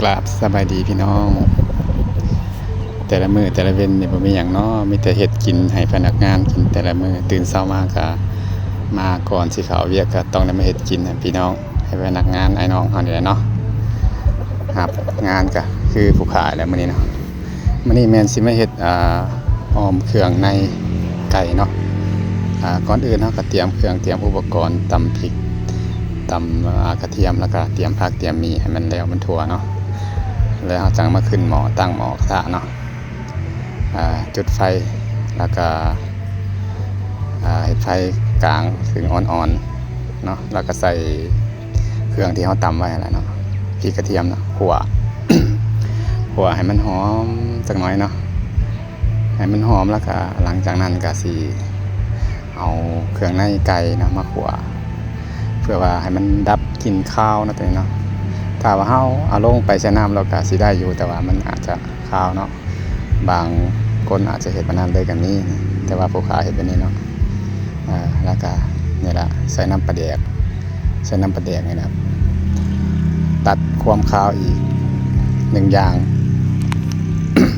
ກາບສະບາຍດີພີ່ນ້ອງ. ແຕ່ລະມື້ແຕ່ລະເວັນນີ້ບໍ່ມີຫຍັງເນາະ ມີແຕ່ເຮັດກິນໃຫ້ພະນັກງານກິນແຕ່ລະມື້. ຕື່ນເຊົ້າມາກະມາກ່ອນຊິເຂົ້າວຽກ ກະຕ້ອງໄດ້ມາເຮັດກິນໃຫ້ພີ່ນ້ອງ ໃຫ້ພະນັກງານອ້າຍນ້ອງເຮົານີ້ແຫຼະເນາະ. ຮັບງານກະຄືຜູ້ຂາຍແຫຼະມື້ນີ້ເນາະ. ມື້ນີ້ແມ່ນຊິມາເຮັດ ອ່າ ອ້ອມເຄື່ອງໃນໄກ່ເນາະ. ອ່າ ກ່ອນອື່ນເຮົາກະຕຽມເຄື່ອງ ຕຽມອຸປະກອນ ຕຳພິກ ຕຳ ອ່າ ກະທຽມ ແລ້ວກະຕຽມຜັກຕຽມໝີ່ໃຫ້ມັນແລ້ວມັນທົ່ວເນາະ. ແລ້ວເຮົາຈັ່ງມາຂຶ້ນໝໍ້ ຕັ້ງໝໍ້ກະທະເນາະ. ອ່າ ຈຸດໄຟ ແລ້ວກະ ອ່າ ເຮັດໄຟກາງເຖິງອ່ອນໆເນາະ. ແລ້ວກະໃສ່ເຄື່ອງທີ່ເຮົາຕຳໄວ້ຫັ້ນແຫຼະເນາະ ພິກກະທຽມເນາະ ຂົ້ວ ຂົ້ວໃຫ້ມັນຫອມຈັກໜ້ອຍເນາະ. ໃຫ້ມັນຫອມ ແລ້ວກະຫຼັງຈາກນັ້ນກະຊິເອົາເຄື່ອງໃນໄກ່ເນາະມາຂົ້ວ ເພື່ອວ່າໃຫ້ມັນດັບກິ່ນຄາວເນາະ ໂຕນີ້ເນາະ. ຖ້າວ່າເຮົາເອົາລົງໄປໃສ່ນ້ຳແລ້ວກະຊິໄດ້ຢູ່ ແຕ່ວ່າມັນອາດຈະຄາວເນາະ. ບາງຄົນອາດຈະເຮັດແບບນັ້ນເລີຍກະມີ ແຕ່ວ່າຜູ້ຂ້າເຮັດແບບນີ້ເນາະ. ເອີ ແລ້ວກະນີ້ລະ ໃສ່ນ້ຳປາແດກ ໃສ່ນ້ຳປາແດກນີ້ນະ ຕັດຄວາມຄາວອີກໜຶ່ງຢ່າງ.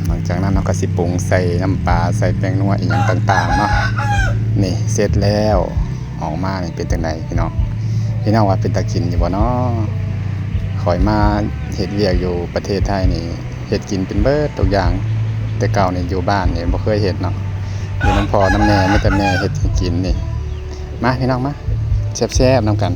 ຫຼັງຈາກນັ້ນເຮົາກະຊິປຸງໃສ່ນ້ຳປາ ໃສ່ແປ້ງນົວອີ່ຫຍັງຕ່າງໆເນາະ. ນີ້ເສັດແລ້ວ ອອກມານີ້ເປັນຈັ່ງໃດພີ່ນ້ອງ? ພີ່ນ້ອງວ່າເປັນຕາກິນຢູ່ບໍ່ເນາະ? ຂ້ອຍມາເຮັດວຽກຢູ່ປະເທດໄທນີ້ ເຮັດກິນເປັນເບິດທຸກຢ່າງ. ແຕ່ເກົ່ານີ້ຢູ່ບ້ານນີ້ບໍ່ເຄີຍເຮັດເນາະ ຢູ່ນຳພໍ່ນຳແມ່ ມີແຕ່ແມ່ເຮັດໃຫ້ກິນນີ້. ມາພີ່ນ້ອງມາ ແຊບໆນຳກັນ.